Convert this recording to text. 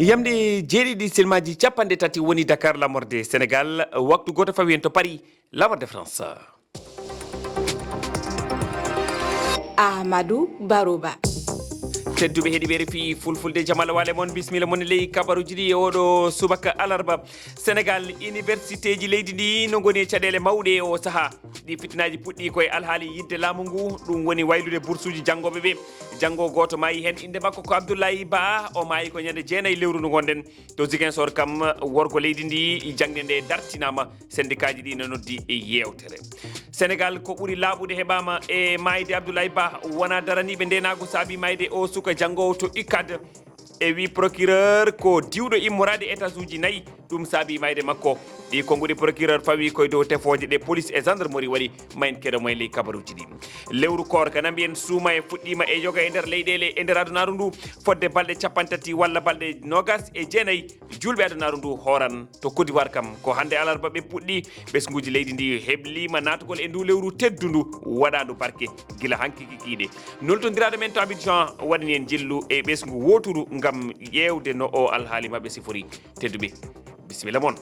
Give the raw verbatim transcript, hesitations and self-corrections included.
Yamde jeeɗiɗi silmaji capanɗe tati woni Dakar, lamorde Sénégal, waktu gooto fawi en to Paris, lamorde France. Ahmadou Barouba. Tedduɓe heɗiɓe refi fulfulde, jamal wale mon, bismilla mon ley kabaruji ɗi e oɗo subaka alarba. Sénégal, universitéji leydi ndi no ngoni e caɗele mawɗe e o saaha. Ɗi fitinaji puɗɗi koye alhaali yidde laamu ngu, ɗum woni waylude bursuji janngoɓe ɓe. Janngo gooto maayi heen, innde makko ko Abdoulaye Ba, o maayi ko ñande jeenayi lewru ndu ngonɗen. To Ziguinchor kam, worgo leydi ndi, jaŋde nde dartinaama, sendikaaji ɗi no noddi e yeewtere. Sénégal, ko ɓuri laaɓude heɓaama e maayde Abdoulaye Ba, wonaa daraniiɓe ndeenaagu saabi maayde o suka janngoowo to ucad. E wi procureur ko diwɗo immoraade étage uji nayi, ɗum saabi maayde makko. Ɗi konnguɗi procureur fawi koye dow tefooje ɗe police e gendarmerie waɗi. Ma en keɗo mo e ley kabaruuji ɗi. Lewru koor kana mbiyen suuma e fuɗɗiima e yoga e nder leyɗeele e nder adunaaru ndu, fodde balɗe capanɗe tati walla balɗe noogas e jeenayi. Juulɓe adunaaru ndu hooran to Côte d'Ivoire kam, ko hannde alarba ɓe puɗɗi. Ɓesnguuji leydi ndi hebliima naatgol e ndu lewru teddundu waɗaandu barke gila hanki kikiiɗe. Nultondiraaɗo men to Abidjan waɗani en jillu e ɓesngu wooturu ngam ƴeewde no o alhaali maɓɓe sifori. Tedduɓe, bisimilla mon.